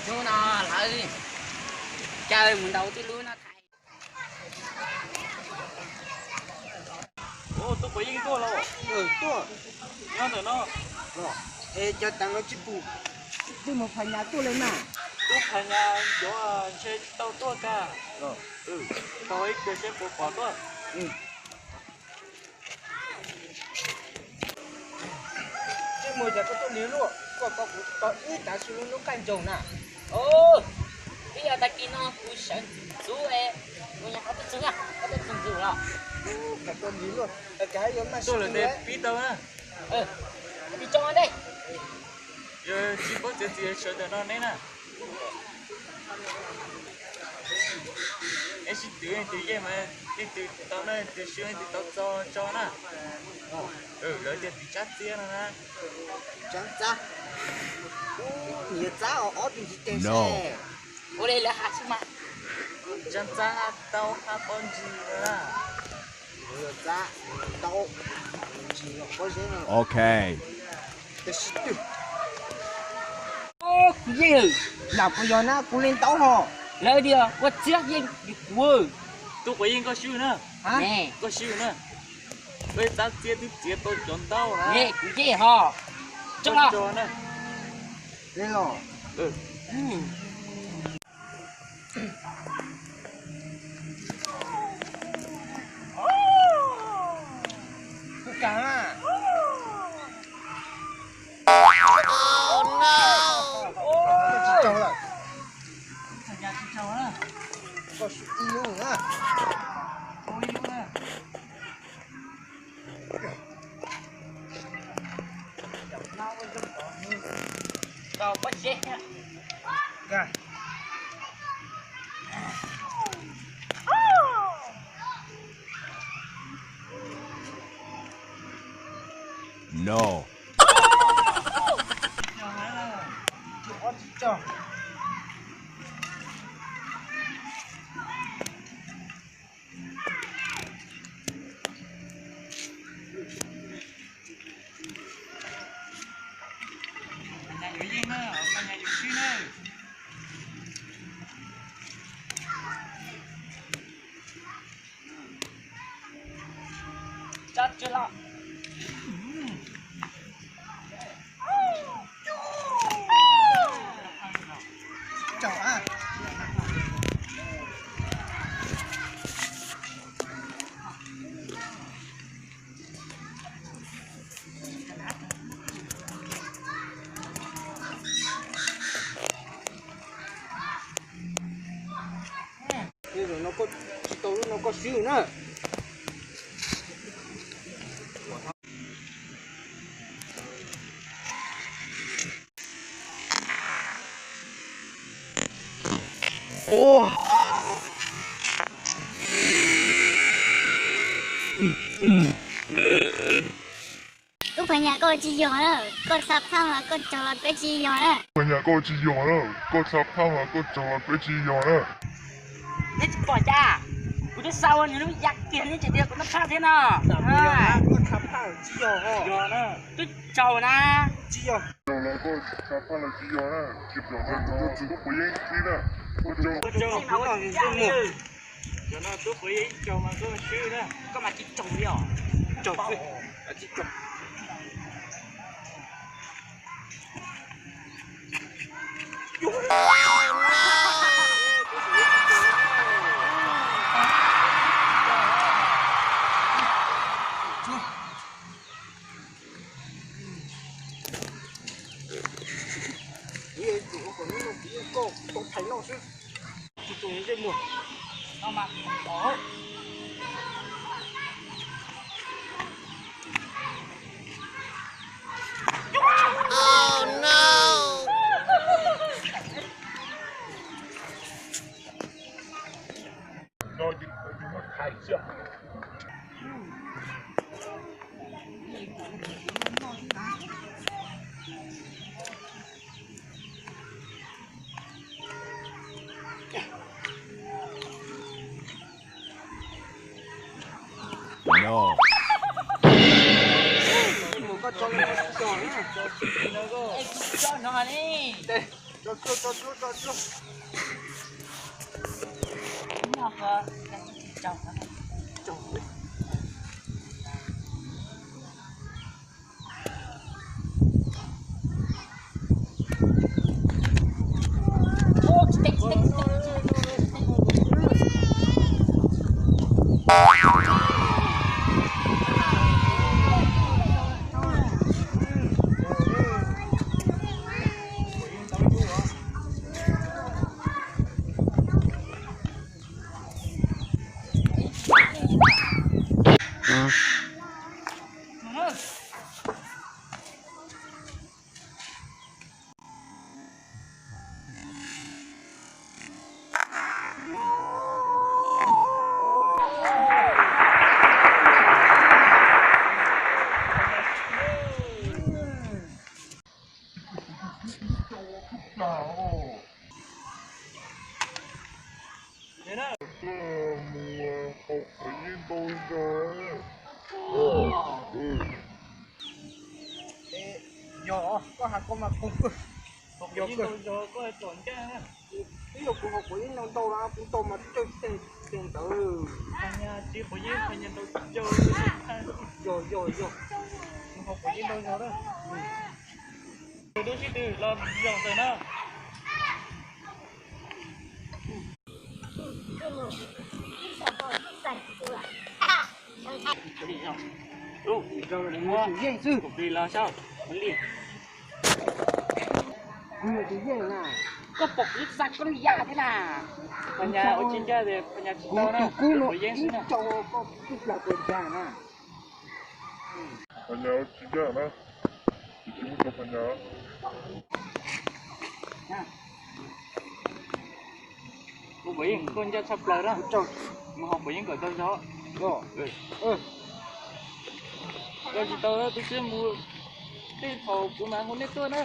Hnub no lawv caw mus ntaus tij lub no thaiv. Tub Quav Yeej tuaj los? Tuaj. Nyob ntawm no. Es cov tav no tsis pum, twb mus Phas Nyas tuaj li mas. Tub Phas Nyas cov ntshe tsis tau tuaj kag. Tau ib pliag seb puas pom tuaj. Tsis mus ces koj tuaj lig luaj, koj kuv tau ib tav su lub lub qaij ntsoog na. Ib yog tag kis no kuv sawv ntxuv es kuv nyuam qhuav tuaj txog, koj tuaj txog ntxuv los. Koj tuaj lig luaj, koj yuav maj tuaj lawm tes pib tau na. Tsis tso dej. Yog tsis paub txiav txim sawv ntawm no neb na. Neb sib twv leej twg yeej mas leej twg tau na, leej twg swb leej twg tau txo tso na. Lawv tias tiv tsab txiab no na. Tsab txab. Niam txab os, ob tug ntsis teg seb. Ua li lawv hais xwb mas. Tsab txab hab taub hab pob ntseg no na. Ok. Kuv yeej, lam kuv yog na, kuv li ntaub ho. Lawv tias ua txiab yeej kuv. Tub Quav Yeej koj swb na. Koj swb na. Koj tab txiab twb txiav tau cov ntaub na. Kuv yeej ho. Tso los. Li los. No. Zaum no koj tsis tau lub no koj swb na. Tub Phas Nyas koj tsis yog na, koj txha phaj mas koj tsaug los peb tsis yog na. Phas Nyas koj tsis yog na, koj txha phaj mas koj tsaug los peb tsis yog na. Neb tsis pom cas, kuv twb xa ua nws lub ya kiag neb tseem tias kuv txha phaj thiab no. Koj txha phaj tsis yog, twb tsaug na. Tsis yog. Tsaug los koj txha phaj los tsis yog na, tsis pom na, kuv tuaj txog Tub Quav Yeej ib na. Koj tsaug. Cov no Tub Quav Yeej ib tsaug mas koj swb na. Koj mas tsis tsaug li os. Tsaug xwb, tsis tsaug. Yog koj has koj mas koj, yog koj, twb yog kuv haus quav yeeb ntau ntau los kuv tau mas tsawg teg ntawd. Yog yog yog, kuv haus quav yeeb ntau zog na. Tus tub sib tw los zoo ntawm na. Tus yeej xwb. Kuv plis los saib li. Kuv yog tus yeej na. Koj pom kuv xav koj li yam thiab na. Phas nyas ua tsis ncaj ces phas nyas tsis tau na. Kuv yeej xwb na. Phas nyas ua tsis ncaj na. Tsis muab rau phas nyas. Kuv puas yeej koj ncaj tshaj plaws na. Mus haus puas yeej kom tau zog. Koj tsis tau twb sib mus tej thaum kuv mam hu nej tuaj na.